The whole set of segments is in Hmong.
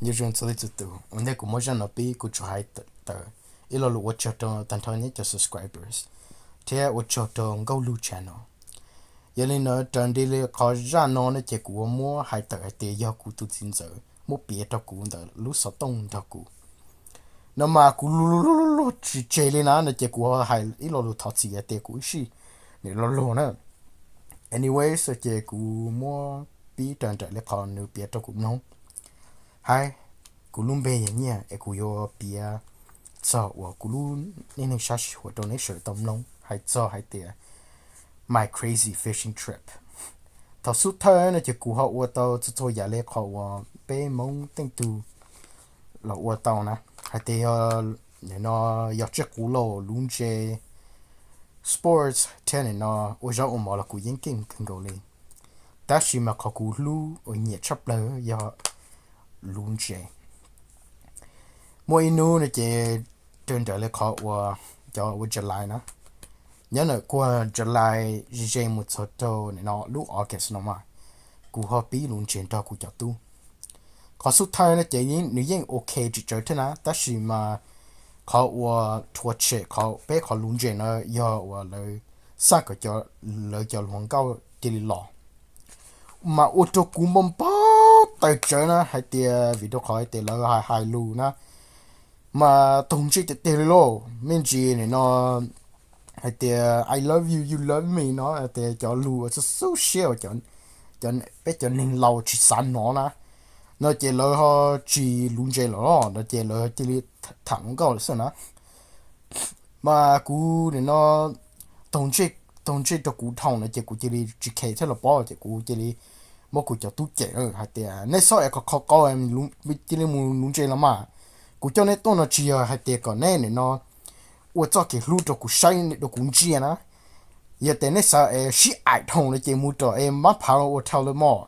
Nyob zoo txhua leej txhua tus, ua ntej kuv muab zaj no pib kuv tsuas hais tawm ib lo lus ua tsaug rau tag nrho nej cov subscribers thiab ua tsaug rau Nkauj Lug channel. Yog li ntawd raws nraim li qhov zaj no no ces kuv muab hais tawm hais tias yog kuv tus txiv ntxawm muab piav rau kuv ntawm lub xov tooj nrog kuv no mas kuv luag luag luag tsis tseg li na no ces kuv hais ib lo lus thov txim hais tias kuv ib sij nws luag luag na. Anyways ces kuv muab pib raws nraim li qhov nws piav rau kuv mloog. Hais, kuv lub npe yog Nyiaj es kuv yuav piav txog uas kuv lub neej neeg sab sij huam rau neb sawv daws tau mloog hais txog hais tias my crazy fishing trip. Thaum xub thawj no ces kuv ho ua tau txhua txhua yam li qhov uas peb Hmoob teej tug los ua tau na, hais tias yog nim no yog tsiaj qus lauj, luv ntses, sports thiab nim no ua zaub ua mov los kuv yeej keej kawg nkaus li. Tab sis mas qhov kuv hlub uas nyiam tshaj plaws yog luv ntses. Muaj ib hnub no ces raws nraim li qhov uas cov ua July na, nyob ntawm kuag July ze ze mus txog rau nim no lub August no mas kuv ho pib luv ntses nrog kuv cov tub. Qhov xub thawj no ces nws yeej ok tsis tsawg thiab na, tab sis mas qhov uas rhuav tshem qhov peb qhov luv ntses no yog uas lawv xaj kom lawv cov hluas nkauj cia li los, mas ua rau kuv npau npau taws tsawv na hais tias vim rau qhov hais tias lawv hais hais lus na mas taug ntsej tiag tiag li lauj, me ntsis nim no hais tias I love you, you love me no hais tias cov lus xub xub siab uas peb cov neeg laus tsis xav hnov na, no ces lawv ho tsis luv ntses lawm no ces lawv cia li tham hluas nkauj lawm xwb na. Mas kuv nim no taug ntsej rau kuv dhau no ces kuv cia li tsis khe thiab los pob ces kuv cia li muab kuv cov tub cem hais tias nej txhob es qhov qhov qau, cia li mus luv ntses los mas. Kuv coj neb tuaj no tsis yog hais tias kom neb nim no ua txoj kev hlub rau kuv saib rau kuv ntsia na. Yog tias neb xav es sib aim dhau no ces mus rau es mab phav los ua dhau lawm mog.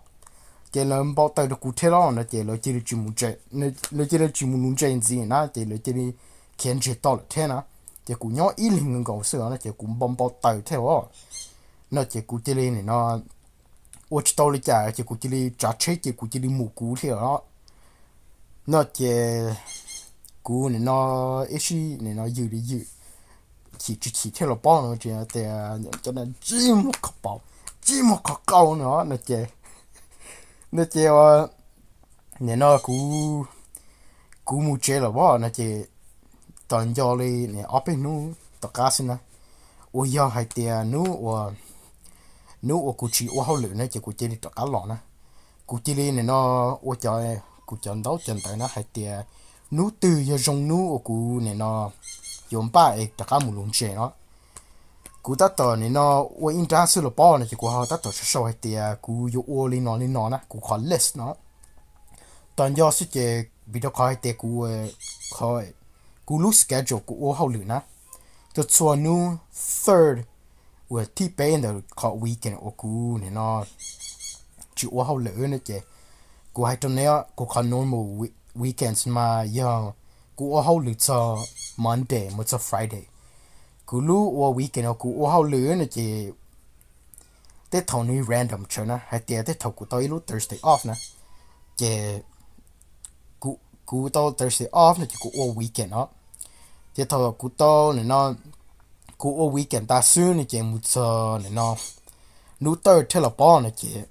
Ces lawv npau taws rau kuv thiab los no ces lawv cia li tsis mus luv ntses ntxiv na ces lawv cia li khiav ntseg toj lawm thiab na. Ces kuv nyob ib leeg nkaus xwb no ces kuv npau npau taws thiab os. No ces kuv cia li nim no ua tsis tau li cas ces kuv cia li tsav tsheb ces kuv cia li mus kuv thiab os. No ces kuv nim no ib sij nim no ywm li ywm, chim tsis chim thiab los pob no tias cov ntsej muag qhov paus, ntsej muag qhov qau no no ces, no ces nim no kuv, kuv mus tsev lawm pob no ces tos nco li ob peb hnub tom qab xwb na, uas yog hais tias hnub uas, hnub uas kuv tsis ua hauj lwm na ces kuv cia li rov qab los na. Kuv cia li nim no ua cov, kuv cov ntaub cov ntawv na hais tias hnub twg yog zoo hnub uas kuv nim no yuav npaj es rov qab mus luv ntses no. Kuv tab tom nim no ua ib nrab xwb los pob no ces kuv ho tab tom sau sau hais tias kuv yuav ua li no li no na, kuv qhov list no. Tos nco xwb ces vim rau qhov hais tias kuv, kuv lub schedule kuv ua hauj lwm na, txhua txhua hnub third uas thib peb ntawm qhov weekend uas kuv nim no tsis ua hauj lwm no ces kuv hais rau neb, kuv qhov normal weekends mas yog kuv ua hauj lwm txog Monday mus txog Friday. Kuv lub ua weekend uas kuv ua hauj lwm no ces tej thaum nws random tsawv na, hais tias tej thaum kuv tau ib lub Thursday off na, ces kuv tau Thursday off no ces kuv ua weekend os. Ces thaum kuv tau nim no, kuv ua weekend tas xwb no ces mus txog nim no hnub third thiab los pob no ces,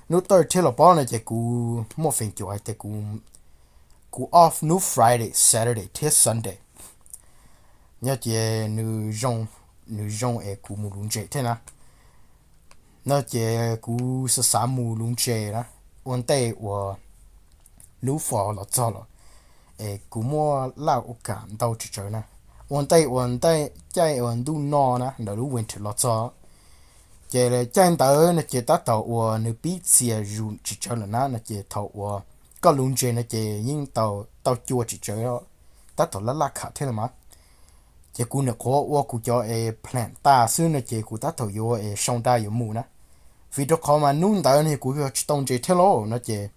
hnub third thiab los pob no ces kuv muaj feem cum hais tias kuv, kuv off hnub Friday, Saturday thiab Sunday. Nyob ces nws zoo, nws zoo es kuv mus luv ntses thiab na. No ces kuv xav xav mus luv ntses na, ua ntej uas hnub fall los txog los, es kuv muaj laj ua kam ntau tsis tsawg na. Ua ntej uas ntej caij uas ntuj no na ntawm lub winter los txog, ces caij ntawd no ces tab tom uas nws pib txias zus tsis tsawg lawm na no ces thaum uas koj luv ntses no ces yeej tau, tau cua tsis tsawg, tab tom laj laj kham thiab los mas. Ces kuv nyuam qhuav ua kuv cov es plan tas xwb no ces kuv tab tom yuav es sau nra yuav mus na. Vim rau qhov mas hnub ntawd no kuv yog tsis tau ntses thiab lauj no ces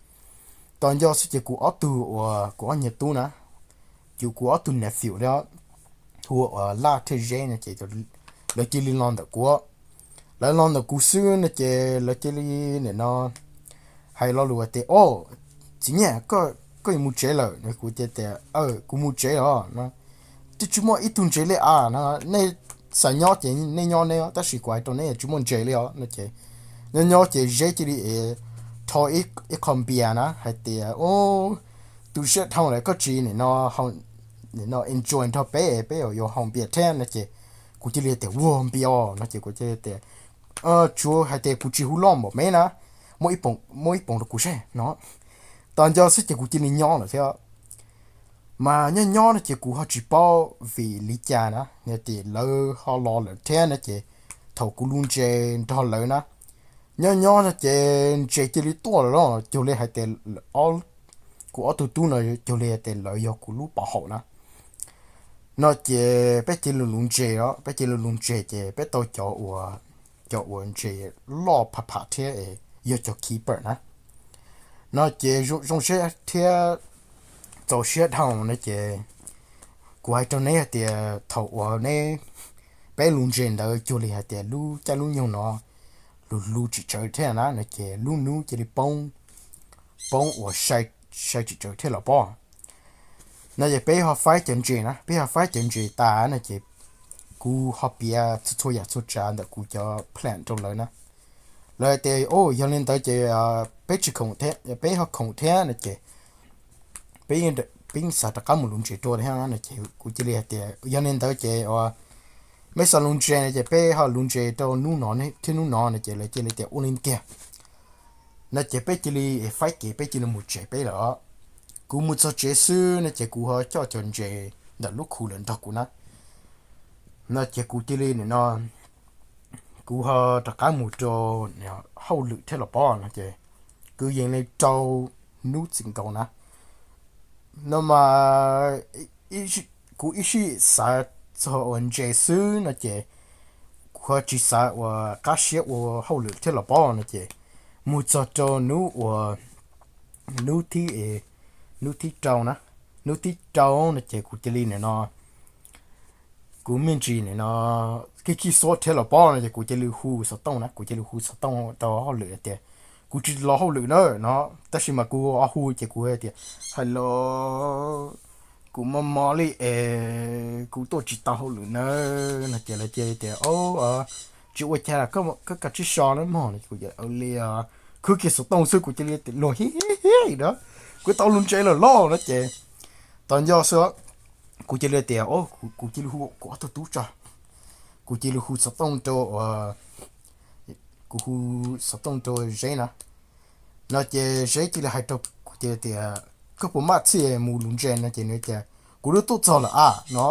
tos nco xwb ces kuv ob tug uas kuv ob niag tub na, ces kuv ob tug nephew li, hu ua Laj thiab Zeb no ces lawv cia li los ntawm kuv. Lawv los ntawm kuv xwb no ces lawv cia li nim no hais lo lus tias, o, Txiv Nyiaj, koj yuav mus tsev lawm? Kuv tias, Kuv mus tsev os no. Twb tsis muaj ib tug ntses li as no. Nej xav nyob ces nej nyob nej, tab sis kuv hais rau nej tsis muaj ntses li os no ces nyob nyob ces Zeb cia li rho ib qho npias na hais tias, Tus siab dhau lawm, koj tsis nim no enjoy nrog peb, peb yuav haus npias thiab no ces kuv cia li tias, Ua npias os no ces kuv cia li tias, Tsuav hais tias kuv tsis hu loj npaum me na, muab ib poom rau kuv seb no. Tos nco xwb ces kuv cia li nyob lawm thiab. Mas nyob nyob no ces kuv ho tsis paub vim li cas na, nws tias lawv ho los lawm thiab no ces thaum kuv lug ntses nrog lawv na, nyob nyob no ces ntses cia li tuaj lawm, cuag li hais tias kuv ob tug tub no cuag li hais tias lawv yog kuv lub pov haum na. No ces peb cia li lug ntses os, peb cia li lug ntses ces peb tau cov uas, cov uas ntses loj pham pham thiab yog cov keeper na. No ces zoo siab thiab txaus siab dhau no ces kuv hais rau neb hais tias thaum uas neb, peb lug ntses ntawd cuag li hais tias lub caij lub nyoog no lug lug tsis tsawv thiab na no ces lub hnub cia li poob, poob uas sai tsis tsawv thiab los pob. No ces peb ho faib cov ntses na, peb ho faib cov ntses tas no ces kuv ho piav txhua txhua yam txhua tsav ntawm kuv cov plan rau lawv na. Lawv tias, Yog li ntawd ces peb tsis khoom thiab, peb ho khoom thiab no ces peb yeej xav rov qab mus lug ntses dua thiab no ces kuv cia li hais tias, Yog li ntawd ces meb xav lug ntses no ces peb ho lug ntses rau hnub no thiab hnub no no ces lawv cia li tias, Ua li kiag. No ces peb cia li faib kev, peb cia li mus tsev peb lawm. Kuv mus txog tsev xwb no ces kuv ho coj cov ntses ntawm lub khu lawm nrog kuv na. No ces kuv cia li nim no kuv ho rov qab mus rau hauj lwm thiab los pob no ces kwv yees li rau hnub txwm nkaus na. No mas kuv ib sij xav txog ua ntses xwb no ces kuv ho tsis xav ua qab siab ua hauj lwm thiab los pob no ces mus txog rau hnub uas, hnub thib, hnub thib rau na, hnub thib rau no ces kuv cia li nim no kuv me ntsis nim no khib khib xuab thiab los pob no ces kuv cia li hu xov tooj na, kuv cia li hu xov tooj rau hauj lwm tias, Kuv tsis los hauj lwm na no, tab sis mas kuv hu ces kuv tias, Hello, kuv mob mob li es kuv tuaj tsis tau hauj lwm na no ces lawv cia li tias, Tsis ua cas, koj kav tsij so na mog no. Kuv cia li khwb kiag xov tooj xwb kuv cia li luag hi hi na, Kuv tau lug ntses lawm los no ces tos nco xwb, kuv cia li tias, Kuv cia li hu kuv ob tug tub tso. Kuv cia li hu xov tooj rau, kuv hu xov tooj rau Zeb na. No ces Zeb cia li hais rau kuv cia li tias, Koj puas maj txhij mus lug ntses no ces nws tias, Kuv twb tuaj txog lawm a no,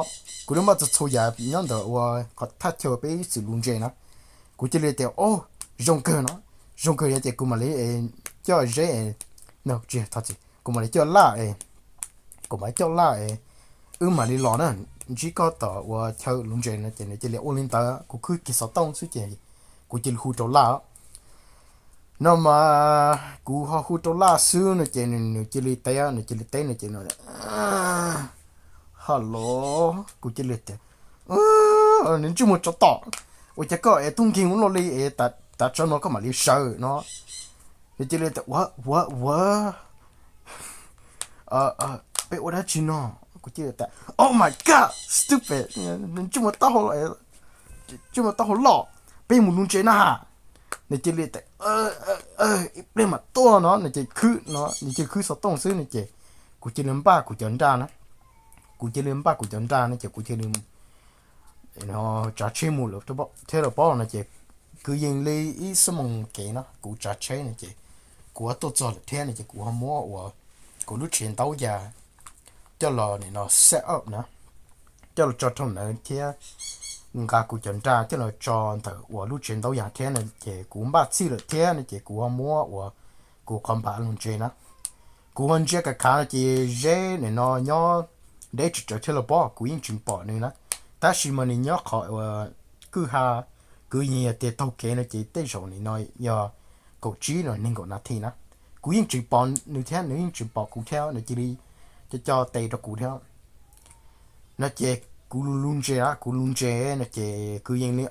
kuv twb maj txog txhua yam nyob ntawm ua qhov thaj chaw peb ib txwm lug ntses na. Kuv cia li tias, O, zoo kawg no, zoo kawg no ces kuv mam li coj Zeb, no tsis, thov txim, kuv mam li coj Laj, kuv mam li coj Laj, wb mam li los na, ntsib koj tom ua chaw lug ntses no ces nws cia li ua li ntawd, kuv khwb kiag xov tooj xwb ces kuv cia li hu rau Laj. No mas kuv ho hu rau Laj xwb no ces nws cia li teb, nws cia li teb no ces, Hello, kuv cia li tias, Nws ntsej muag tsov tom, ua cas koj es tub nkeeg ua luaj li es tav tsam no koj mam li sawv no? Nws cia li tias, Ua, ua, ua, peb ua dab tsi no? Kuv cia li tias, Oh my god, stupid, ntsej muag taub hau loj, peb mus lug ntses na. Nws cia li tias, Ib pliag mam tuaj no, nws cia li khwb no, nws cia li khwb xov tooj xwb no ces kuv cia li npaj kuv cov nraj na. Kuv cia li npaj kuv cov nraj no ces kuv cia li tsav tsheb mus lawm thiab los pob no ces kwv yees li ib xuab moos kev no kuv tsav tsheb no ces kuv ho tuaj txog lawm thiab no ces kuv ho muab uas kuv lub tsev ntaub yas coj los nim no set up na, coj los tso rau ntawd thiab nqa kuv cov nraj coj los tso ntawm uas lub tsev ntaub yas thiab no ces kuv npaj txhij lawm thiab no ces kuv ho muab uas kuv qhov npav lug ntses na. Kuv ho ntsia kav khav no ces Zeb nim no nyob deb tsis tsawv thiab los pob, kuv yeej tsis pom nws na. Tab sis mas nws nyob qhov uas kwj ha, kwv yees tias taug kev no ces tej zaum nim no yog kaum tsib los nees nkaum nas this na. Kuv yeej tsis pom nws thiab nws yeej tsis pom kuv thiab, nws cia li co co tes rau kuv thiab. No ces kuv lug ntses na, kuv lug ntses no ces kwv yees li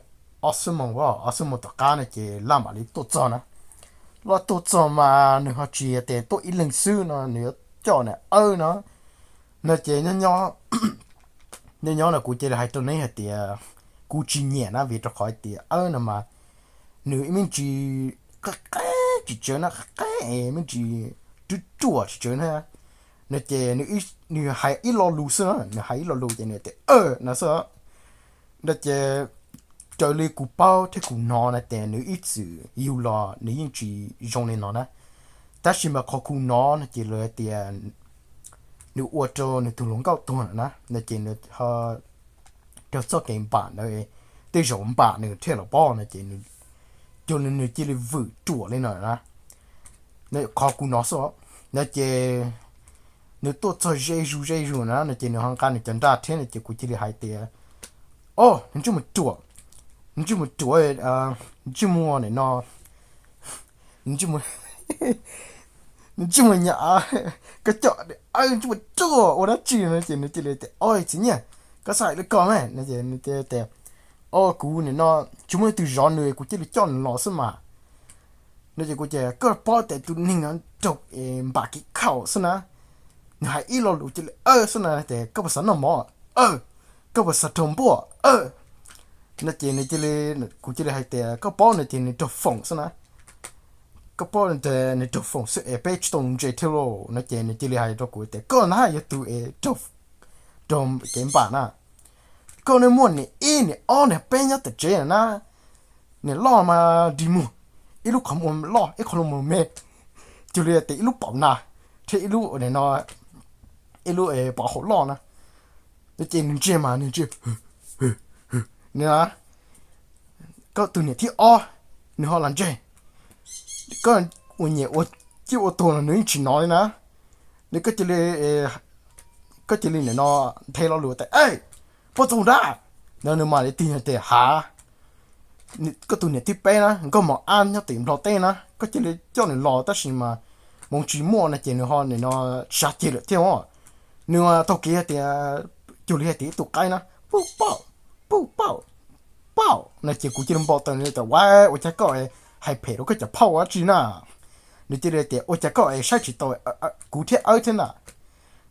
ob xuab moos, ob xuab moos tom qab no ces Laj mam li tuaj txog na. Loj tuaj txog mas nws ho tsis tias tuaj ib leeg xwb no, nws yuav coj niam Awb no. No ces nyob nyob no kuv cia li hais rau neb hais tias kuv tsis nyiam na, vim rau qhov tias Awb no mas nws ib me ntsis qab qab tsis tsawv na, qab qab es me ntsis ruam ruam tsis tsawv na. No ces nws hais ib lo lus xwb na, nws hais ib lo lus ces nws tias no xwb. No ces raws li kuv paub thiab kuv hnov na ces nws ib txwm yug los nws yeej tsis zoo li no na. Tab sis mas qhov kuv hnov no ces lawv tias nws ua rau nws tus hluas nkauj tuag lawm na, no ces nws ho raug txoj kev npam ntawd, tej zaum npam nws thiaj los pom no ces nws, cuag li nws cia li vwm ruam li no na. Qhov kuv hnov xwb no ces nws tuaj txog ze zus ze zus na, no ces nws ho nqa nws cov nra thiab no ces kuv cia li hais tias, o, nws ntsej muag ruam, nws ntsej muag ruam, ntsej muag nim no, nws ntsej muag, nws ntsej muag nyam, koj coj ntsej muag ruam ua dab tsi no ces nws cia li tias, o, txiv Nyiaj, koj xav hais li ko me no ces nws tias, o, kuv nim no tsis muaj leej twg zov nws kuv cia li coj nws los xwb mas. No ces kuv tias koj paub tias tus neeg no raug npam kev khaum xwb na, nws hais ib lo lus cia li aw xwb na, tias koj puas xav noj mov, aw, koj puas xav raug npuaj, aw. No ces nws cia li, kuv cia li hais tias koj paub no ces nws raug foom xwb na, koj paub tias nws raug foom xwb es peb tsis tau ntse thiab lauj. No ces nws cia li hais rau kuv tias koj na yog tus es raug kev npam na, koj ne muaj niam ib niam ob niam peb nyob tom tsev na, niam loj mas dig muag, ib lub qhov muag loj ib qhov muag me, cuag li tias ib lub paum nas thiab ib lub no, ib lub paum hau loj na. No ces nws ntsia mas nws ntsia, nws, koj tus niam thib ob nws ho los ntseg, koj ua nyiam ua ciaj ua tuag los nws yeej tsis hnov li na. Nws, koj cia li nim no nthe lo lus tias, e, puab txaug nrab no, nws mam li tig tias, hav, koj tus niam thib peb na nkauj mos ab nyob tim Nplog teb na, koj cia li coj nws los, tab sis mas hmoov tsis muaj no ces nws ho nim no tsis sab ceg lawm thiab os. Nws taug kev hais tias, cuag li hais tias ib tug qaib na, puj pauj, puj pauj, pauj no ces kuv cia li npau taws nws tias, ua, ua cas koj hais phem rau koj cov phauj dab tsi na? Nws cia li tias ua cas koj saib tsis tau kuv thiab Awb thiab na?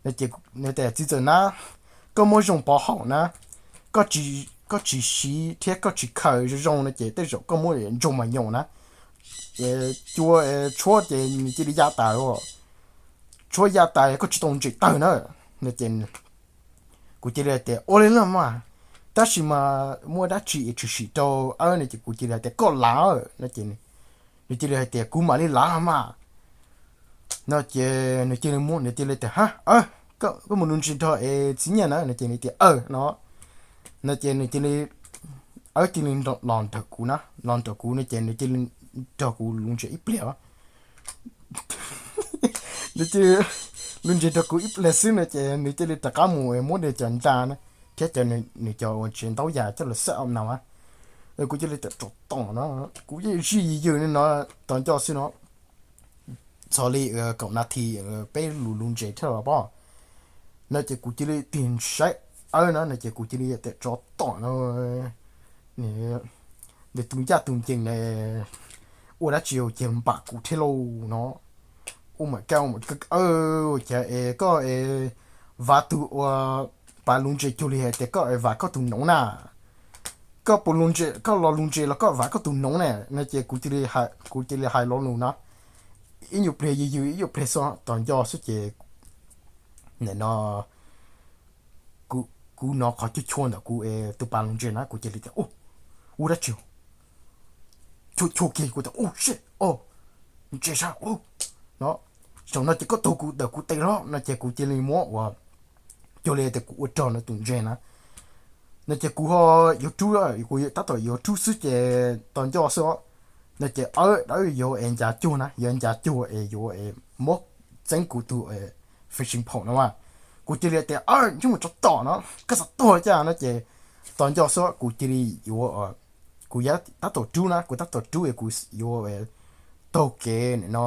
Nws tias txiv ntxawm na, koj muab zoo pov haum na, koj tsis siv thiab koj tsis khaws zoo zoo no ces tej zaum koj muab ntsoog mas nyoos na, cua tshuab ces nws cia li ya tas, tshuab ya tas koj tsis tau ntses tawg na. No ces kuv cia li hais tias ua li los mas, tab sis mas muaj dab tsi es tshwm sim rau Awb no ces kuv cia li hais tias koj lav no ces nws cia li hais tias kuv mam li lav los mas. No ces nws cia li muab, nws cia li tias, ha, koj mus luv ntses nrog es txiv Nyiaj na? No ces nws tias aw no. No ces nws cia li, Awb cia li los nrog kuv na, los nrog kuv no ces nws cia li nrog kuv luv ntses ib pliag. Nws cia li luv ntses nrog kuv ib pliag xwb no ces nws cia li rov qab mus muab nws cov nra na, thiab cov, nws cov uas tsev ntaub yas coj los xab na. Kuv cia li tawm rov tom no, kuv yeej zij yws yws li no, tos nco xwb no, txog li kaum nas this peb luv luv ntses thiab los pob. No ces kuv cia li tig saib Awb na, no ces kuv cia li tawm rov tom no, nws tus ncaj tus ncees na, ua dab tsi cia npam kuv thiab lauj no. Ua mas ka, ua mas ka, cas es koj es vav tus ua, pav luv ntses cuag li hais tias koj es vav koj tus noov na. Koj puas luv ntses, koj los luv ntses los koj vav koj tus noov na? No ces kuv cia li hais lo lus no, ib nyuag pliag yws yws ib nyuag pliag xwb, tos nco xwb ces nim no kuv hnov qhov chua chua ntawm kuv es tus pav luv ntses na, kuv cia li tias, u, ua dab tsi? Chua chua kiag kuv tias, u, shit, o, ntses sab, u, no, zaum no ces koj tuag kuv tawm kuv tes los no ces kuv cia li muab ua, cuag li tias kuv ua rog no tus ntses na. No ces kuv ho yuav rub, kuv tab tom yuav rub xwb ces tos nco xwb os. No ces Awb, Awb yuav es ncav cuag na, yuav ncav cuag es yuav es muab txeeb kuv tus fishing pole no mas. Kuv cia li tias, Awb, ntsej muag tsov tom no, koj xav tuag cas no ces tos nco xwb, kuv cia li yuav, kuv tab tom rub na, kuv tab tom rub es kuv yuav taug kev nim no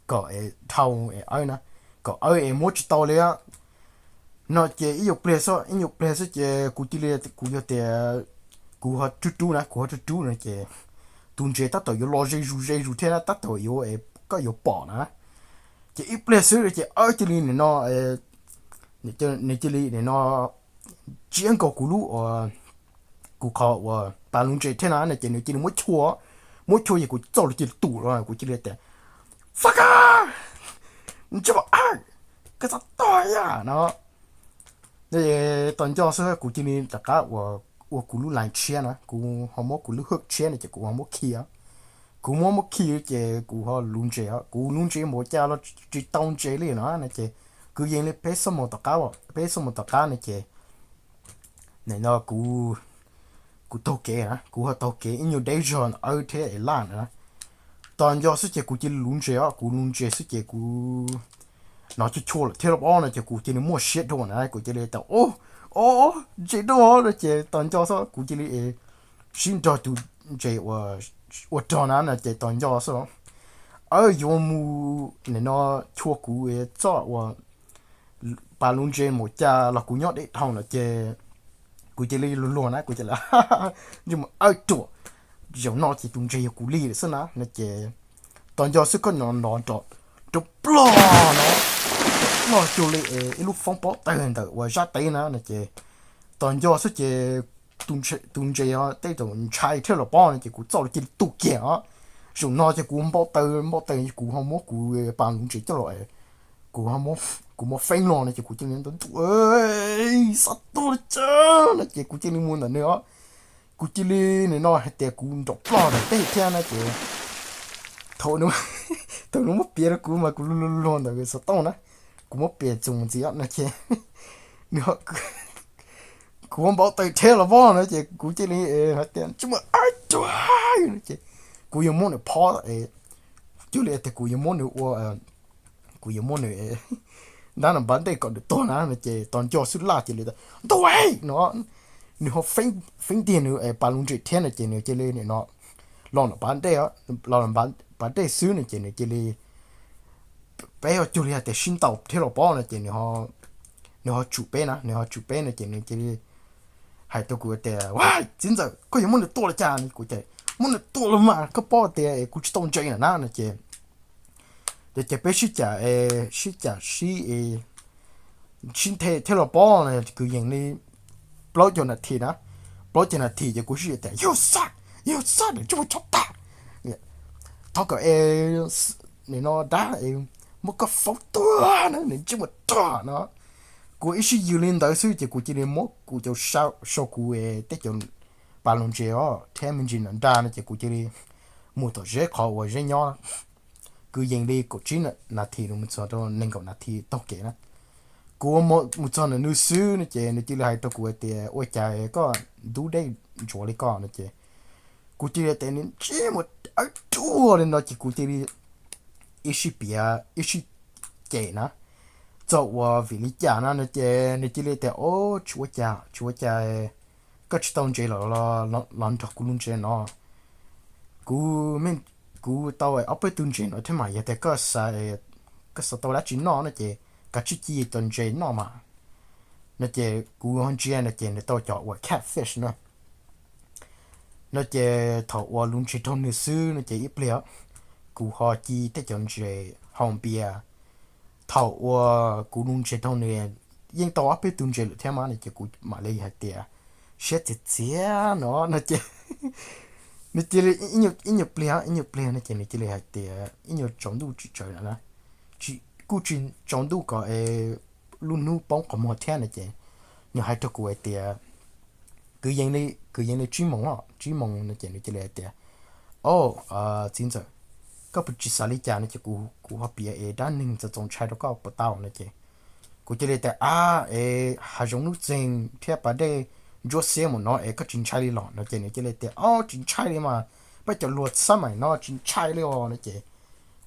kom es dhau es Awb na, kom Awb es muab tsis tau li. No ces ib nyuag pliag xwb, ib nyuag pliag xwb ces kuv cia li, kuv yog tias kuv ho rub rub na, kuv ho rub rub no ces tus ntses tab tom yuav los ze zus ze zus thiab na, tab tom yuav, koj yuav pom na. Ces ib pliag xwb ces cia li nim no, nws cia li nim no tsiab nkaus kuv lub, kuv qhov uas pas lub ntses thiab na no ces nws cia li muab chua, muab chua ces kuv txoj hlua cia li tus los kuv cia li tias, Fuck! Ntsej muag, koj txhob tuag yam no. Tos nco xwb kuv cia li rov qab ua kuv lub line tshiab na, kuv ho muab kuv lub hook tshiab no ces kuv ho muab khi, kuv muab muab khi ces kuv ho lub ntses, kuv lub ntses npaum cas los tsis tau ntses li no no ces kwv yees li peb xuab moos tom qab, peb xuab moos tom qab no ces nim no kuv taug kev na, kuv ho taug kev ib nyuag deb zog awb thiab es laj na. Tos nco xwb ces kuv cia li lub ntses os, kuv lub ntses xwb ces kuv hnov chua chua lawm thiab los pob no ces kuv cia li muaj siab dua na, kuv cia li tias, O, o, ntses dua no ces tos nco xwb kuv cia li sib nrog tus ntses ua rog na no ces tos nco xwb, awb yuav mus nim no chua kuv txoj uas pas lub ntses npaum cas los kuv nyob deb dhau no ces kuv cia li luag luag na, kuv cia li, Ntsej muag, awb ruam, zaum no ces tus ntses yog kuv li lawm xwb na no ces tos nco xwb koj hnov nrov rau plog no, plog cuag li ib lub foob pob tawg ntawm uas zaj teb na no ces tos nco xwb ces tus ntses tej zaum ntshai thiab los pob no ces kuv txoj hlua cia li tu kiag os. Zaum no ces kuv npau taws npau taws kuv ho muab kuv pas lub ntses coj los, kuv, kuv muab feeb los no ces kuv cia li ntuj, xav tuag li cas no ces kuv cia li mus ntawm nws os. Kuv cia li nim no hais tias kuv nrov plog ntawm tej thiab no ces thaum nws muab piav rau kuv mas kuv luag luag ntawm xov tooj na, kuv muab piav txuas mus ntxiv no ces kuv npau taws thiab los pob no ces kuv cia li hais tias, Ntsej muag, awb ruam no ces kuv yuav muab nws phob, cuag li tias kuv yuav muab nws ua, kuv yuav muab nws dab nws npab ntej kom nws tuag na no ces tos nco xwb laj cia li tias, Ntuj, no nws ho feeb tiag nws pas lub ntses thiab no ces nws cia li nim no los nram pas dej, los nram pas dej xwb no ces nws cia li, peb ho cuag li hais tias sib ntaus thiab los pob no ces nws ho tsum peb na, nws ho tsum peb no ces nws cia li hais rau kuv tias, Ua, txiv ntxawm, koj yuav muab nws tua los cas no? Kuv tias, Muab nws tua los mas, koj paub tias kuv tsis tau ntses na no ces, ces peb sib cam, sib cam sib, sib nthe thiab los pob no kwv yees li plaub caug nas this na, plaub caug nas this ces kuv sib tias, Yog xaj, yog xaj, nws tsis muaj txhob tag, thov kom nim no dab muab koj faub tuag na, nws tsis muaj rog no. Kuv ib sij yws li ntawd xwb ces kuv cia li muab kuv cov, sau kuv tej cov pas lus ntses os thiab me ntsis nram nra no ces kuv cia li mus tom Zeb qhov uas Zeb nyob, kwv yees li kaum tsib nas this los mus txog rau nees nkaum nas this taug kev na. Kuv mus txog ntawm nws xwb no ces nws cia li hais rau kuv hais tias, Ua cas koj ntub dej ntsuav li koj no ces kuv cia li tias, Nws tsis muaj awb ruam li no ces kuv cia li ib sij piav ib sij cem na, txog ua vim li cas na no ces nws cia li tias, O, tsis ua cas, tsis ua cas, koj tsis tau ntses los, los nrog kuv lub ntses no. Kuv, kuv tau ob peb tug ntses no thiab mas, yog tias koj xav tau dab tsi noj no ces kav tsij ci cov ntses noj mas no ces kuv ho ntsia no ces nws tau cov uas catfish na. No ces thaum uas lub ntses raug nws xwb no ces ib pliag kuv ho ci tej cov ntses haus npias. Thaum uas kuv lub ntses raug nws, yeej tau ob peb tug ntses lawm thiab mas no ces kuv mam li hais tias, Siab txias txias no no ces nws cia li, ib nyuag pliag, ib nyuag pliag no ces nws cia li hais tias, ib nyuag tsaus ntuj tsis tsawg na, kuj tsis tsaus ntuj kom lub hnub poob qhov muag thiab no ces nws hais rau kuv hais tias, Kwv yees li, kwv yees li tsib moos, tsib moos no ces nws cia li hais tias, O, txiv ntxawm, koj puas tsis xav li cas no ces kuv ho piav es dab neeg txaus txaus ntshai rau koj puas tau no ces kuv cia li tias, A, es hav zoov nuj txeeg thiab pas dej ntsuab xiab mus no es koj tsis ntshai li los no ces nws cia li tias, O, tsis ntshai li mas, peb cov luag xab mais no tsis ntshai li os no ces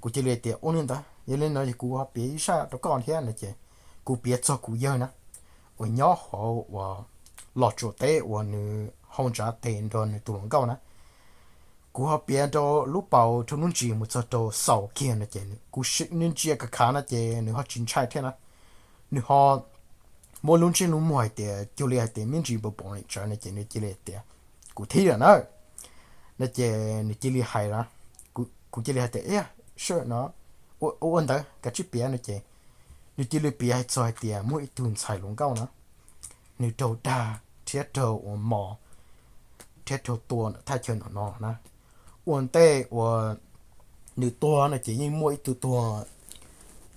kuv cia li tias, Ua li ntawd yog li no es kuv ho piav ib zaj rau koj thiab no ces kuv piav txog kuv yawg na, uas nyob hauv uas Los Tsuas teb uas nws hau ntsav tes nrog nws tus hluas nkauj na. Kuv ho piav rau lub paus rau hnub ntsis mus txog rau xaus kiag no ces kuv, nws ntsia kav khav no ces nws ho tsis ntshai thiab na. Nws ho muab lub ntsej lub muag hais tias cuag li hais tias me ntsis npau pom li tsawv no ces nws cia li tias, Kuv thib lawm na. No ces nws cia li hais, kuv cia li hais tias, Ib, sawm no, ua ntawd kav tsij piav no ces nws cia li piav hais txog hais tias muaj ib tug ntxhais hluas nkauj na, nws raug dag thiab raug ua mos thiab raug tua ntawm thaj chaw no no na. Ua ntej uas nws tuag no ces yeej muaj ib tug tuag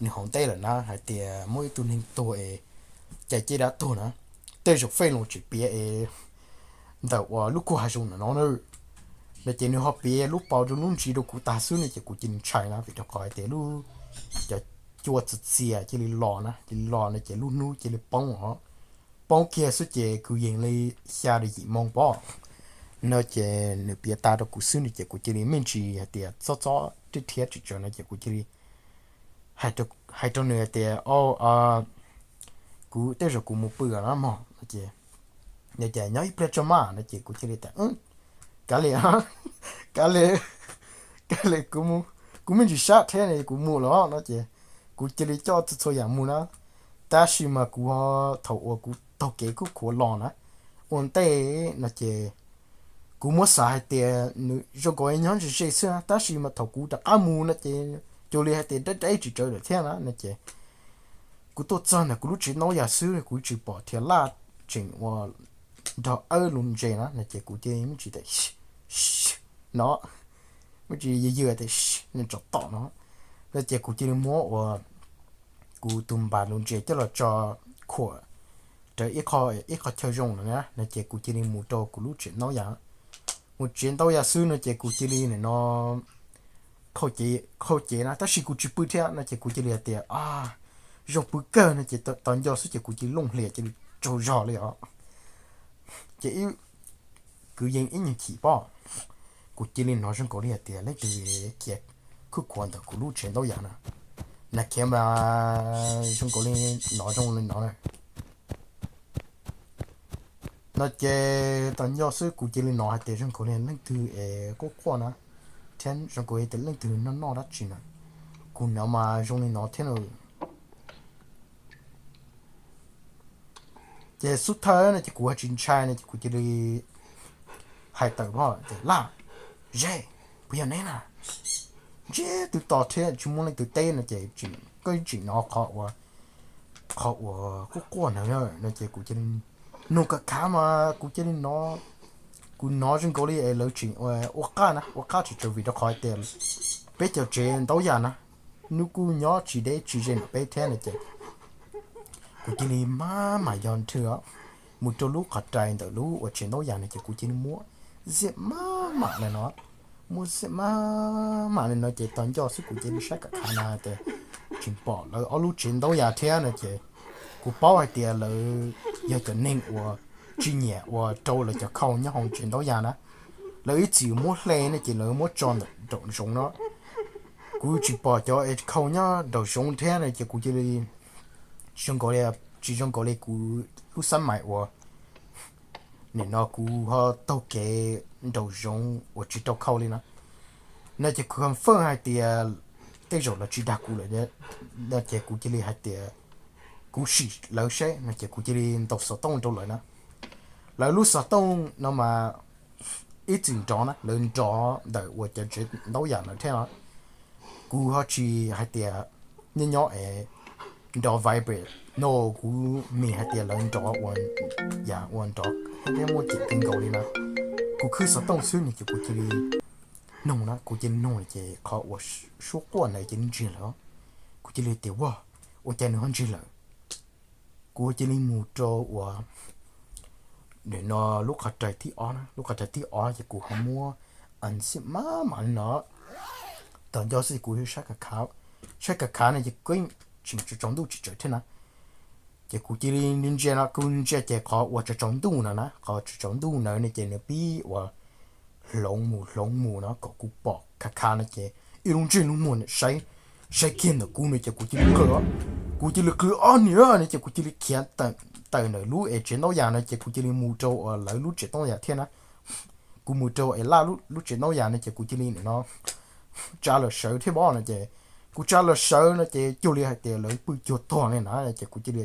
nws hauv ntej lawm na, hais tias muaj ib tug neeg tuag es cais caj dab tuag na. Tej zaum fej los tsis piav es ntawm uas lub khuj hav zoov no no na. No ces nws ho piav lub paus rau lub ntsis rau kuv tag xwb no ces kuv cia li ntshai na, vim rau qhov hais tias lub, cov cua txias txias cia li los na, cia li los no ces lub hnub cia li poob os. Poob kiag xwb ces kwv yees li xya rau yim moo pob. No ces nws piav tas rau kuv xwb no ces kuv cia li me ntsis hais tias txob txob rhiab tsis tsawv no ces kuv cia li hais rau nws hais tias, Au, kuv tej zaum kuv mus pw no mog. No ces, Nyob ib pliag tso mas. No ces kuv cia li tias, Kav liam, kav liam, kav liam, kuv me ntsis sab thiab no kuv mus los no ces kuv cia li coj txhua txhua yam mus na. Tab sis mas kuv, thaum uas kuv taug kev khub khuav los na, ua ntej no ces kuv muab xav hais tias nws zoo nkaus nyob ze ze xwb na, tab sis mas thaum kuv rov qab mus no ces cuag li hais tias deb deb tsis tsawv lawm thiab na. No ces kuv tuaj txog ntawm kuv lub tsev ntaub yas xwb kuv tsis pom thiab laj tseem ua nrog awb lus ntses na, no ces kuv cia li me ntsis tias, no, me ntsis yws yws tias, Nws tsov tom no. No ces kuv cia li muab uas kuv tus npas lus ntses coj los tso khuam rau ib qho chaw zoo no na, no ces kuv cia li mus rau kuv lub tsev ntaub yas. Mus tsev ntaub yas xwb no ces kuv cia li nim no qhau cev na, tab sis kuv tsis pw thiab no ces kuv cia li hais tias, Zoo pw kawg no ces tos nco xwb ces kuv cia li looj hlias cia li tsaug zog li os. Ces kwv yees ib nyuag chim pob, kuv cia li hnov zoo nkaus li hais tias leej twg khiav khub khuav ntawm kuv lub tsev ntaub yas na. Nas khiav mas zoo nkaus li hnov zoo li no na. No ces tos nco xwb kuv cia li hnov hais tias zoo nkaus li leej twg es quaj quaj na, thiab zoo nkaus li tias leej twg noj noj dab tsi na. Kuv hnov mas zoo li no thiab na. Ces xub thawj no ces kuv ho tsis ntshai no ces kuv cia li hais tawm, Laj, Ze, puas yog neb na? Ntsiag twb to thiab tsis muaj leej twg teb no ces koj tseem hnov qhov uas, qhov uas quaj quaj ntawd no ces kuv cia li nug khav khav mas kuv cia li, kuv hnov zoo nkaus li es lawv tseem ua qaj na, ua qaj tsis tsawg vim rau qhov tias peb cov tsev ntaub yas na, hnub kuj nyob tsis deb tsis ze ntawm peb thiab no ces kuv cia li maj mam yog nrhw mus rau lub qhov rais ntawm lub uas tsev ntaub yas no ces kuv cia li muab ziab maj mam li no, muab ziab maj mam li no ces tos nco xwb kuv cia li saib khav khav na tias tseem pom lawv ob lub tsev ntaub yas thiab no ces kuv paub hais tias lawv yog cov neeg uas tsis nyiam uas rau lawv cov khau nyob hauv tsev ntaub yas na. Lawv ib txwm muab hle no ces lawv muab tso ntawm nraum zoov no. Kuv tsis pom cov es khau nyob nraum zoov thiab no ces kuv cia li zoo nkaus li, tsis zoo nkaus li kuv lub xab mais uas nim no kuv ho taug kev nraum zoov uas tsis rau khau li na. No ces kuv confirm hais tias tej zaum lawv tsis dag kuv lawm no ces kuv cia li hais tias kuv sim lawv seb no ces kuv cia li ntaus xov tooj rau lawv na. Lawv lub xov tooj no mas ib txwm nrov na, lawv nrov ntawm uas cov tsev ntaub yas lawm thiab no. Kuv ho tsis hais tias nyob nyob es nrov vibrate no, kuv mis hais tias lawv nrov ua yam uas nrov thiab muaj ceem kawg nkaus li na. Kuv khwb xov tooj xwb no ces kuv cia li nug na, kuv cia li nug ces qhov uas suab quaj ntawd cia li ntsiag lawm. Kuv cia li tias, Ua, ua cas nws ho ntsiag lawm? Kuv cia li mus rau uas nim no lub qhov rais thib ob na, lub qhov rais thib ob ces kuv ho muab unzip maj mam li no. Tos nco xwb kuv saib khav khav, saib khav khav no ces kuj tseem tsaus ntuj tsis tsawg thiab na. Ces kuv cia li ntsia no, kuv ntsia ces qhov uas tsaus ntuj no na, qhov tsaus ntuj ntawd no ces nws pib uas hloov mus hloov mus no kom kuv pom khav khav no ces ib lub ntsej lub muag saib, saib kiag ntawm kuv no ces kuv cia li qw, kuv cia li qw, Ob niam! No ces kuv cia li khiav tawm ntawm lub es tsev ntaub yas no ces kuv cia li mus rau uas lawv lub tsev ntaub yas thiab na. Kuv mus rau es laj lub tsev ntaub yas no ces kuv cia li nim no tsa los sawv thiab pob no ces kuv tsa los sawv no ces cuag li hais tias lawv pw cuag tuag li na ces kuv cia li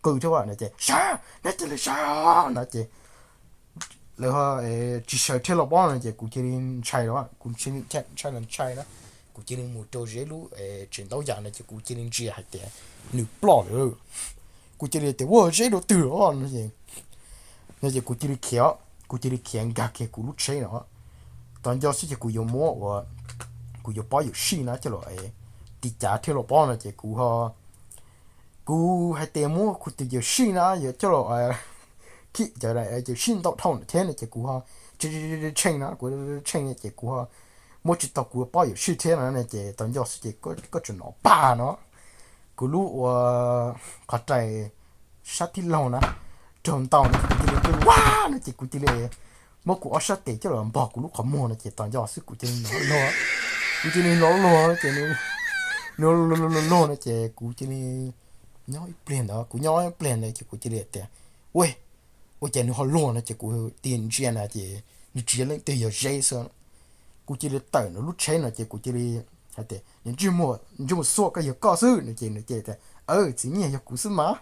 qw thiab no ces, Sawv, neb cia li sawv no ces lawv tsis sawv thiab los pob no ces kuv cia li ntshai los, kuv ntshai los ntshai na, kuv cia li mus rau zeb lub tsev ntaub yas no ces kuv cia li ntsia hais tias nws ploj lawm. Kuv cia li tias ua zeb dua twg los no ces kuv cia li khiav, kuv cia li khiav nkag kiag kuv lub tsheb no. Tos nco xwb ces kuv yuav muab ua, kuv yuav pob yawm sij na coj los tiv cav thiab los pob no ces kuv ho, kuv hais tias muab kuv tus yawm sij na yuav coj los, cawm sij ntau dhau thiab no ces kuv ho tshee na, kuv tshee ces kuv ho muab tsis tau kuv pob yawm sij thiab no ces tos nco xwb ces koj tseem hnov pag no, kuv lub ua qhov rais sab tij laug na raug ntau no ces kuv cia li ua no ces kuv cia li muab kuv ob sab tes coj los npog kuv lub qhov muag no ces tos nco xwb kuv cia li hnov luag, kuv cia li hnov luag ces nws luag luag no ces kuv cia li nyob ib pliag ntawd, kuv nyob ib pliag ntawd ces kuv cia li tias ua, ua cas nws ho luag no ces kuv tig ntsia na ces nws tsis yog leej twg, yog zeb xwb. Kuv cia li tawm nws lub tsheb no ces kuv cia li hais tias nws ntsej muag xuaj koj, yog koj xwb no ces nws cia li tias txiv nyiag yog kuv xwb mas.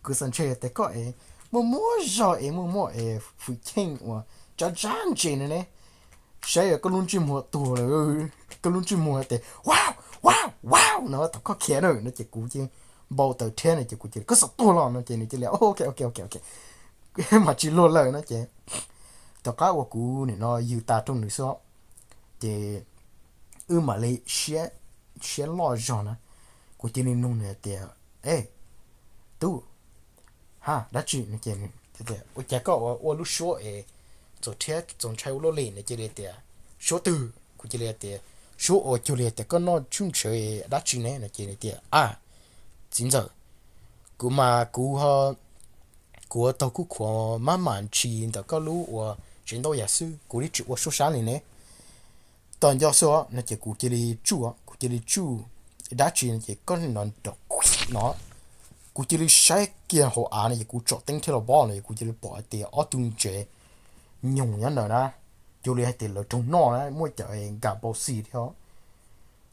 Kuv xav ntshe tias koj es muaj muaj zog es muaj muaj es fwm cheej uas tsab tsab ntse no ne, saib koj lub ntsej muag tuag lawm, koj lub ntsej muag tias wow wow wow no thaum koj khiav na no ces kuv cia li npau taws thiab no ces kuv cia li koj xav tuag los no ces nws cia li ok ok ok ok, mas tsis luag lawm no ces tom qab uas kuv nim no yws tas rau nws xwb ces wb mam li siab loj zog na, kuv cia li nug nws tias e tub, ha dab tsi no ces ua cas koj ua lub suab es txaus thiab txaus ntshai ua luaj li no cia li tias suab twg, kuv cia li tias suab uas cuag li tias koj noj tshub ntshawv dab tsi ne no ces nws tias a txiv ntxawm, kuv mas kuv ho, kuv ua taug kuj khuav mab mam ntshis ntawm koj lub ua tsev ntaub yas xwb, kuv li tsis ua suab sab li ne. Tos nco xwb no ces kuv cia li tsuj, kuv cia li tsuj dab tsi no ces koj no rov no, kuv cia li saib kiag hauv av no ces kuv tsom teeb thiab los pob no ces kuv cia li pom hais tias ob tug ntses nyoog nyob ntawd na, cuag li hais tias lawv raug noj na, muaj cov nkas npau xis thiab.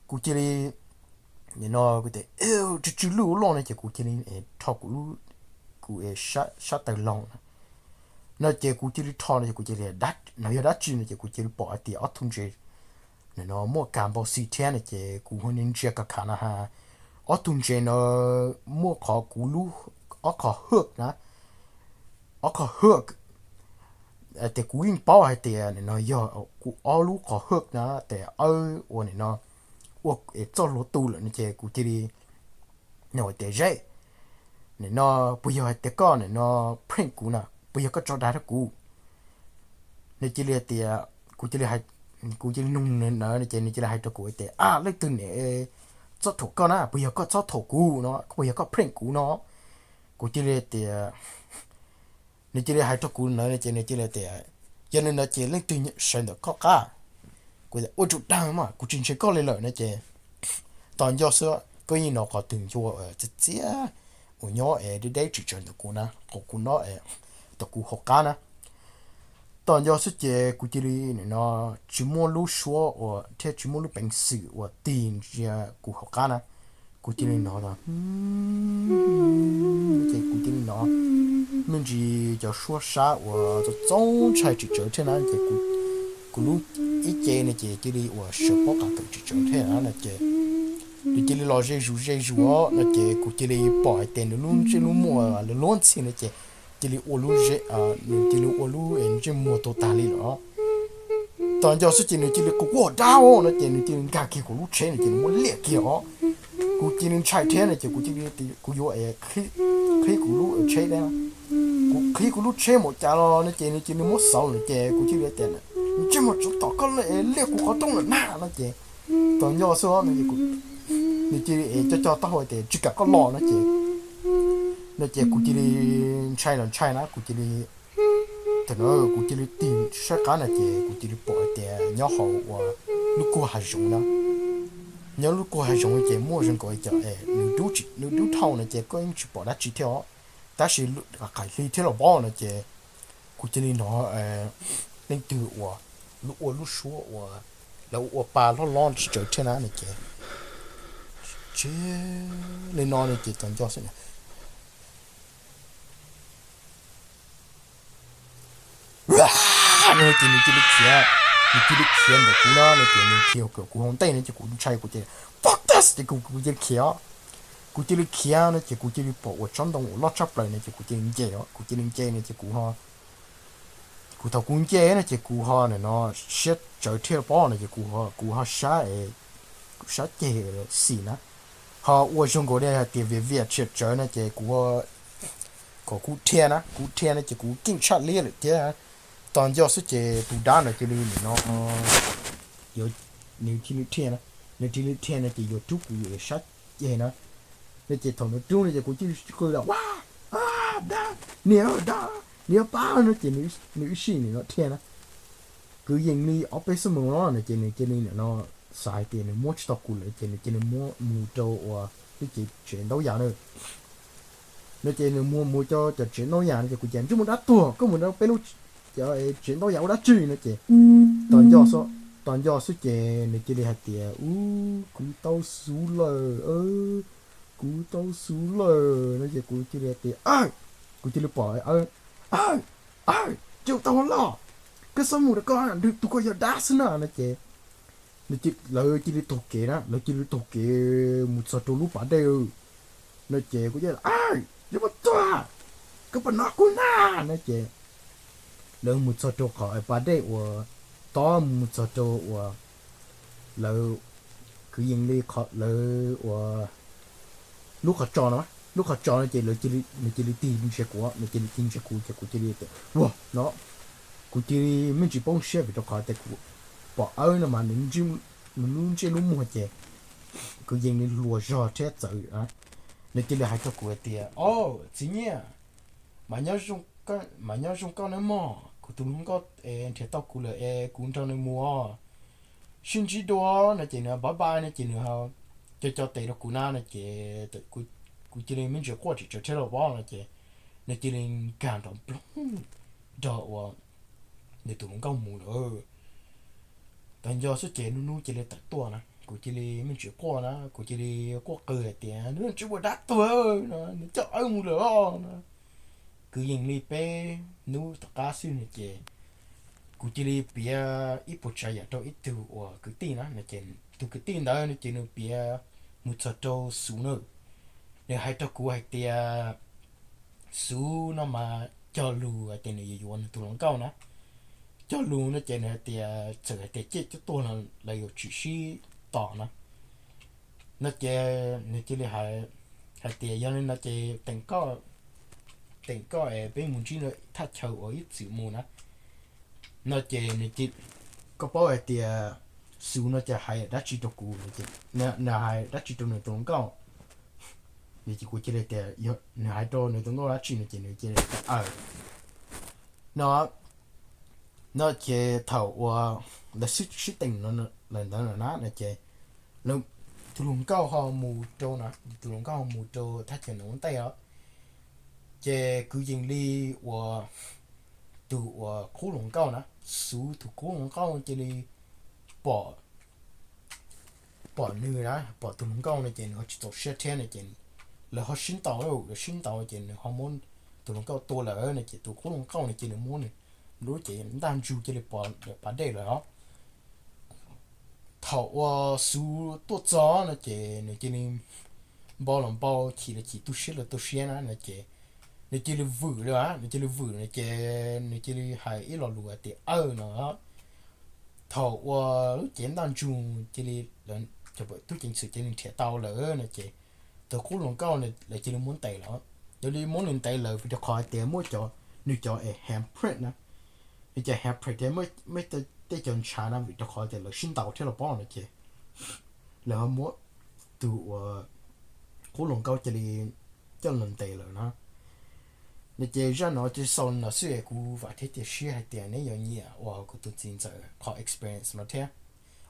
Kuv cia li nim no kuv tias tsw tsw lwj ua luaj no ces kuv cia li rho kuv lub, kuv sab taw laug na no ces kuv cia li rho no ces kuv cia li no yog dab tsi no ces kuv cia li pom hais tias ob tug ntses nim no muaj kas npau xis thiab no ces kuv hu ntsia kas khav no ha, ob tug ntses no muaj qhov kuv lub, ob qhov hwj na, ob qhov hwj, tias kuv yeej paub hais tias nim no yog kuv ob lub qhov hwj na, tias awb ua nim no ua txoj hlua tu lawm no ces kuv cia li no tias zeb, nim no puas yog hais tias koj nim no prank kuv na, puas yog koj tso dag rau kuv no cia li tias kuv cia li, kuv cia li nug nws na ces nws cia li hais rau kuv tias a leej twg niam txob thuam koj na, puas yog koj txob thuam kuv no, puas yog koj prank kuv no. Kuv cia li tias, nws cia li hais rau kuv na ces nws cia li tias yog li no ces leej twg sawv ntawm koj qab? Kuv tias ua tsuj dag mas kuv tsis ntshe koj li lawm no ces tos nco xwb, koj yeej hnov qhov twg ncua txias txias uas nyob es deb deb tsis tsawv ntawm kuv na, qhov kuv no, tom kuv hauv qab na. Tos nco xwb ces kuv cia li nim no tsis muaj lub suab uas thiab tsis muaj lub peev xwm uas tig ntsia kuv hauv qab na, kuv cia li hnov ces kuv cia li hnov me ntsis cov suab sab uas txaus txaus ntshai tsis tsawv thiab na ces kuv lub ib ce no ces cia li uas sawv pob qa kawm tsis tsawv thiab na no ces nws cia li los ze zus ze zus no ces kuv cia li pom hais tias nws lub ntsej lub muag luag luag ntxhi no ces cia li ua lub, nws cia li ua lub ntsej muag tuag tag li lawm. Tos nco xwb ces nws cia li quaj quaj dab no ces nws cia li nkag kiag kuv lub tsheb no ces nws muab liam kiag os. Kuv cia li ntshai thiab no ces kuv cia li, kuv yuav qhib kuv lub tsheb, kuv qhib kuv lub tsheb mus cas los no ces nws cia li muab xauv no ces kuv cia li tias ntsej muag tsov tom koj liam kuv qhov rooj lawm na no ces tos nco xwb no ces nws cia li coj coj taub hau tias tsis kam koj los no ces, no ces kuv cia li ntshai los ntshai na kuv cia li, thaum no kuv cia li tig saib qab no ces kuv cia li pom hais tias nyob hauv uas lub kuag hav zoov na, nyob lub kuag hav zoov ces muaj zoo nkaus cov, nws dub dhau no ces koj yeej tsis pom dab tsi thiab os. Tab sis qaim hli thiab los pob no ces kuv cia li hnov leej twg uas lub ua lub suab uas lawv ua pa loj loj tsis tsawv thiab na no ces, tsis li no no ces tos nco xwb na. Ces nws cia li khiav, nws cia li khiav ntawm kuv na, no ces nws khiav kom kuv hauv ntej no ces kuv ntshai kuv ces, fuck this, ces kuv cia li khiav. Kuv cia li khiav no ces kuv cia li pom uas tsob ntoo uas loj tshaj plaws no ces kuv cia li nce, kuv cia li nce no ces kuv ho, kuv thaum kuv nce no ces kuv ho nim no siab tsawv thiab pob no ces kuv ho sab, sab ceg xim na, ho ua zoo nkaus li hais tias viam viam tshiam tsawv no ces kuv kom kuv dhia na, kuv dhia no ces kuv keej tshaj liab lawm thiab. Tos nco xwb ces tus dab ntawd cia li nim no, nws cia li dhia, nws cia li dhia no ces yuav rub kuv sab ceg na. No ces thaum nws rub no ces kuv cia li qw los, a, dab, niam dab, niam pab no ces nws ib sij nim no dhia na, kwv yees li ob peb xuab moos no ces nws cia li nim no xav hais tias nws muab tsis tau kuv lawm ces nws cia li muab mus rau uas lub cev tsev ntaub yas na. No ces nws muab mus cov cov tsev ntaub yas no ces kuv tias ntsej muag dab tuag, koj mus rau peb lub tsev ntaub yas ua dab tsi no ces tos nco xwb ces nws cia li hais tias, u, kuv tau xuv lawm, kuv tau xuv lawm no ces kuv cia li hais tias, kuv cia li pom, a, cia tau loj, koj txhob mus rau koj, tus koj yog dab xwb na no ces lawv cia li taug kev na, lawv cia li taug kev mus txog rau lub pas dej no ces kuv cia li, yog mus tuag, koj puas hnov kuv na no ces lawv mus txog rau qhov pas dej uas tob mus txog rau uas lawv, kwv yees li lawv uas lub qhov tsos no, lub qhov tsos no ces nws cia li tig ntsia kuv, nws cia li tig ntsia kuv ces kuv cia li tias ua no, kuv cia li me ntsis poob siab vim rau qhov tias kuv pom awb no mas nws lub ntsej lub muag ces kwv yees li hluas zog thiab txawv. Nws cia li hais rau kuv hais tias, o, txiv Nyiaj, mas nyob zoo koj nawb mog, kuv tus hluas nkauj nrhiav tau kuv lawm es kuv nrog nws mus os, sib ntsib dua no ces nws bye bye no ces nws co co tes rau kuv na no ces kuv cia li me ntsis quaj tsis tsawg thiab los pob no ces nws cia li nkag nrov nploog nrog uas nws tus hluas nkauj mus lawm. Tag nco xwb ces nub nub cia li tawm tuaj na, kuv cia li me ntsis quaj na, kuv cia li quaj qw hais tias nws tsis ua dab tuag no, nws coj awb mus lawm os no. Kwv yees li peb hnub tom qab xwb no ces kuv cia li piav ib puas tsav yam rau ib tug uas kwv tij na no ces tus kwv tij ntawd no ces nws piav mus txog rau Xuv na, nws hais rau kuv hais tias Xuv no mas cog lus hais tias nws yuav yuav nws tus hluas nkauj na, cog lus no ces nws hais tias txawm hais tias ciaj coj tuaj los lawv yuav tsis sib tos na. No ces nws cia li hais tias yog li no ces teem koj es peb mus ntsib nws thaj chaw uas ib txwm mus na. No ces nws, koj paub hais tias Xuv no ces hais dab tsi rau kuv, nws hais dab tsi rau nws tus hluas nkauj? Ces kuv cia li tias nws hais rau nws tus hluas nkauj dab tsi no ces nws cia li tias aw no. No ces thaum uas lawv sib teem lawm ntawd lawm na no ces tus hluas nkauj ho mus rau, tus hluas nkauj ho mus rau thaj chaw ntawd ua ntej os. Ces kwv yees li uas tus uas qub hluas nkauj na, Xuv tus qub hluas nkauj cia li pom, pom nws na, pom tus hluas nkauj no ces nws ho tsis txaus siab thiab no ces lawv ho sib ntaus, lawv sib ntaus ces nws ho muab tus hluas nkauj tua lawm no ces tus qub hluas nkauj no ces nws muab nws lub cev ntaj ntsug cia li pov pas dej lawm os. Thaum uas Xuv tuaj txog no ces nws cia li npau los npau, chim los chim, tu siab los tu siab na no ces nws cia li vwm li, nws cia li vwm no ces nws cia li hais ib lo lus hais tias aw no. Thaum uas lub cev ntaj ntsug cia li, cov tub ceev xwm cia li nrhiav tau lawm no ces tus qub hluas nkauj lawv cia li muab ntes lawm. Lawv li muab nws ntes lawm vim rau qhov hais tias muaj cov, nws cov es handprint na, nws cov handprint thiab muaj tej cov ntshav na vim rau qhov tias lawv sib ntaus thiab los pob no ces lawv ho muab tus uas qub hluas nkauj cia li coj los ntes lawm na. No ces zaj no ces xaus li no xwb es kuv vam thiab cia siab hais tias neb yuav nyiam uas kuv tus txiv ntxawm qhov experience no thiab.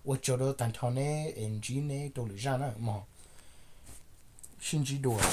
Ua tsaug rau tag nrho neb es ntsib neb rau lwm zaj na mog. Sib ntsib dua.